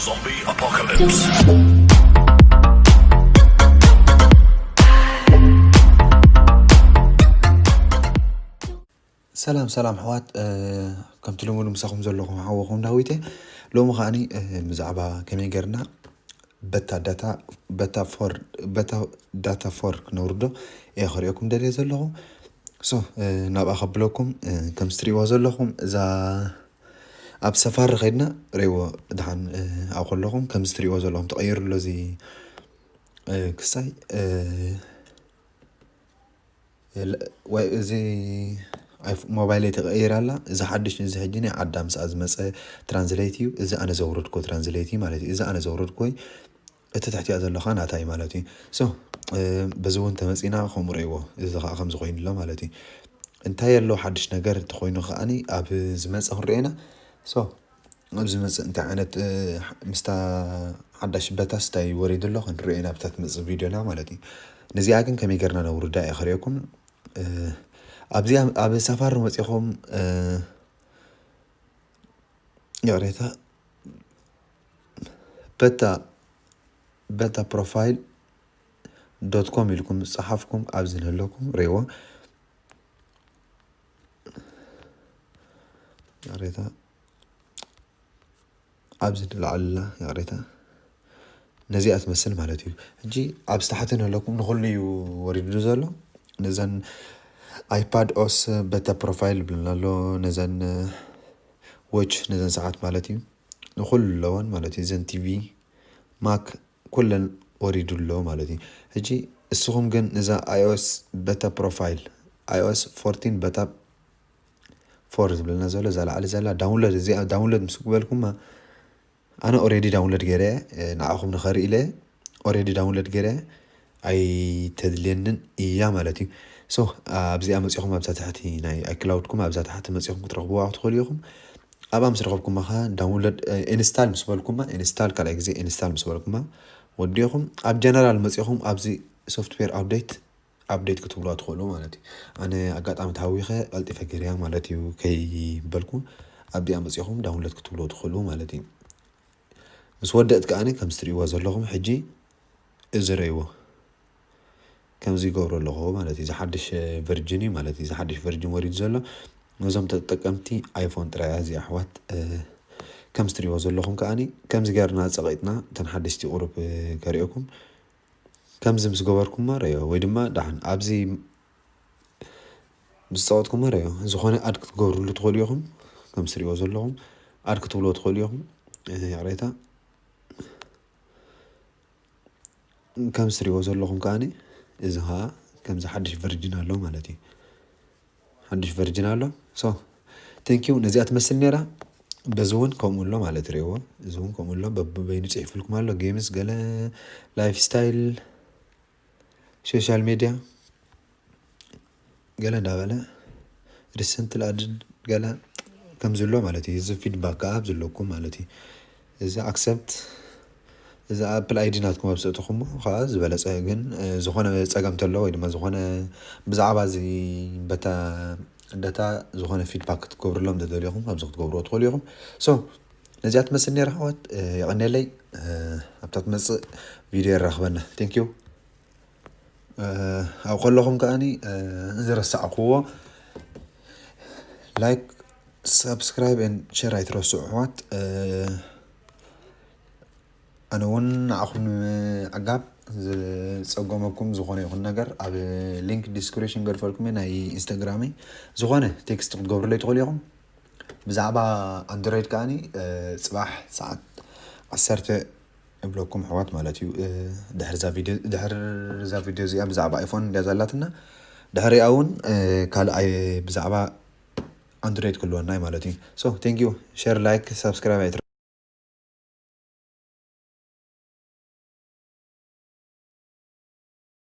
Zombie Apocalypse. ሰላም ሰላም ኣሕዋት፣ ከምቲ ልሙድ ምሳኹም ዘለኹ ሓወኹም ዳዊት እየ። ሎሚ ከዓኒ ብዛዕባ ከመይ ጌርና በታ ዳታ በታ ፎር በታ ዳታ ፎር ክነውርዶ እየ ከርእየኩም ደልየ ዘለኹ። ሶ ናብኣ ከብለኩም፣ ከም ትሪእዎ ዘለኹም እዛ ኣብ ሰፋሪ ከይድና ርእይዎ። ደሓን ኣብ ከለኹም ከም ትሪእዎ ዘለኹም ተቐይሩ ኣሎ እዚ ክሳይ ወይ እዚ ሞባይለይ ተቐይራ ኣላ። እዚ ሓድሽ እዚ ሕጂ ናይ ዓዳ ምስኣ ዝመፀ ትራንስሌት እዩ። እዚ ኣነ ዘውረድኮ ትራንስሌት እዩ ማለት እዩ። እዚ ኣነ ዘውረድኮ እዩ። እቲ ትሕቲኣ ዘለኻ ናታ እዩ ማለት እዩ። ሶ በዚ እውን ተመፂና ከምኡ ርእይዎ። እዚ ከዓ ከምዚ ኮይኑ ኣሎ ማለት እዩ። እንታይ ኣሎ ሓድሽ ነገር እንተኮይኑ ከዓኒ ኣብ ዝመፀ ክንሪኦ ኢና። ሶ ኣብዚ መፅእ እንታይ ዓይነት ምስታ ሓዳሽ በታስ እንታይ ወሪዱ ኣሎ ክንሪኦ ኢና ኣብታ ትመፅእ ቪድዮና ማለት እዩ። ነዚኣ ግን ከመይ ጌርና ነውርዳ እየ ከርእየኩም። ኣብዚኣ ኣብ ሳፋሪ መፂኹም ይቕሬታ በታ በታ ፕሮፋይል ዶት ኮም ኢልኩም ዝፀሓፍኩም ኣብዚ ንህለኩም ርእይዎ። ይቕሬታ ኣብዚ ንላዕሊ ኣላ ይቕሬታ። ነዚኣ ትመስል ማለት እዩ። ሕጂ ኣብ ስታሓቲ ንህለኩም ንኹሉ እዩ ወሪዱ ዘሎ። ነዘን ኣይፓድ ኦስ በታ ፕሮፋይል ብልና ኣሎ። ነዘን ዎች ነዘን ሰዓት ማለት እዩ። ንኹሉ ኣለወን ማለት እዩ። እዘን ቲቪ ማክ ኩለን ወሪዱ ኣሎ ማለት እዩ። ሕጂ እስኹም ግን ነዛ ኣይኦስ በታ ፕሮፋይል ኣይኦስ ፎርቲን በታ ፎር ዝብለና ዘሎ እዛ ላዕሊ ዘላ ዳውንሎድ እዚኣ ዳውንሎድ ምስ ግበልኩማ ኣነ ኦሬዲ ዳውንሎድ ገይረ ንዓኹም ንኸርኢ ኢለ ኦሬዲ ዳውንሎድ ገይረ ኣይተድልየንን እያ ማለት እዩ። ሶ ኣብዚኣ መፂኹም ኣብዛ ታሕቲ ናይ ኣይክላውድኩም ኣብዛ ታሕቲ መፂኹም ክትረኽብዋ ክትኽእሉ ኢኹም። ኣብኣ ምስ ረኸብኩማ ከዓ ዳውንሎድ ኢንስታል ምስ በልኩማ ኢንስታል ካልኣይ ግዜ ኢንስታል ምስ በልኩማ ወዲኹም ኣብ ጀነራል መፂኹም ኣብዚ ሶፍትዌር ኣፕዴት ኣፕዴት ክትብልዋ ትኽእሉ ማለት እዩ። ኣነ ኣጋጣሚ ተሃዊኸ ቀልጢፈ ገይረያ ማለት እዩ ከይበልኩ ኣብዚኣ መፂኹም ዳውንሎድ ክትብልዎ ትኽእሉ ማለት እዩ። ምስ ወደእት ከዓኒ ከም ትሪእዎ ዘለኹም ሕጂ እዚ ረእይዎ ከምዚ ይገብሮ ኣለኹ ማለት እዩ። ዝሓድሽ ቨርጅን እዩ ማለት እዩ። ዝሓድሽ ቨርጅን ወሪዱ ዘሎ ነዞም ተጠቀምቲ ኣይፎን ጥራይ እዚ ኣሕዋት ከም ትሪእዎ ዘለኹም ከዓኒ ከምዚ ገርና ፀቂጥና እተን ሓደሽቲ ቁሩብ ከሪኦኩም ከምዚ ምስ ገበርኩሞ ረዮ ወይ ድማ ዳሕን ኣብዚ ምስ ፀወጥኩሞ ረዮ ዝኾነ ኣድ ክትገብርሉ ትኽእሉ ኢኹም። ከም ትሪእዎ ዘለኹም ኣድ ክትብልዎ ትኽእሉ ኢኹም። ይቕሬታ ከም ትሪእዎ ዘለኹም ከዓኒ እዚ ከዓ ከምዚ ሓድሽ ቨርጅን ኣሎ ማለት እዩ። ሓድሽ ቨርጅን ኣሎ። ሶ ቴንክ ዩ። ነዚኣ ትመስል ነይራ። በዚ እውን ከምኡ ኣሎ ማለት ርእይዎ። እዚ እውን ከምኡ ኣሎ። በበይኑ ፅሒፍልኩም ኣሎ። ጌምስ ገለ ላይፍ ስታይል ሶሻል ሜድያ ገለ እንዳበለ ሪሰንት ላድን ገለ ከም ዝሎ ማለት እዩ። እዚ ፊድባክ ከዓ ኣብ ዝለኩም ማለት እዩ። እዚ ኣክሰፕት እዚ ኣፕል ኣይዲ ናትኩም ኣብ ሰእትኹሞ ከዓ ዝበለፀ ግን ዝኾነ ፀገም ተሎ ወይ ድማ ዝኾነ ብዛዕባ እዚ በታ ደታ ዝኾነ ፊድባክ ክትገብርሎም ተደሊኹም ኣብዚ ክትገብርዎ ትኽእሉ ኢኹም። ሶ ነዚኣ ትመስል ነይራ ኣሕዋት። የቐንየለይ። ኣብታ ትመፅእ ቪድዮ የራኽበና። ቴንክ ዩ። ኣብ ከለኹም ከዓኒ ዝረሳዕኩዎ ላይክ ሳብስክራይብ ን ሸር ኣይትረስዑ ኣሕዋት። ኣነ እውን ንዓኹም ንምዕጋብ ዝፀገመኩም ዝኾነ ይኹን ነገር ኣብ ሊንክ ዲስክሪፕሽን ገድፈልኩም ናይ ኢንስታግራመይ ዝኾነ ቴክስት ክትገብሩለይ ትኽእሉ ኢኹም። ብዛዕባ ኣንድሮይድ ከዓኒ ፅባሕ ሰዓት ዓሰርተ እብለኩም ኣሕዋት ማለት እዩ። ድሕር ዛ ቪድዮ ድሕር ዛ ቪድዮ እዚኣ ብዛዕባ ኣይፎን እንዲያ ዘላትና ድሕሪኣ እውን ካልኣይ ብዛዕባ ኣንድሮይድ ክህልወና እዩ ማለት እዩ። ሶ ቴንክ ዩ። ሸር ላይክ ሳብስክራይብ ኣይትረ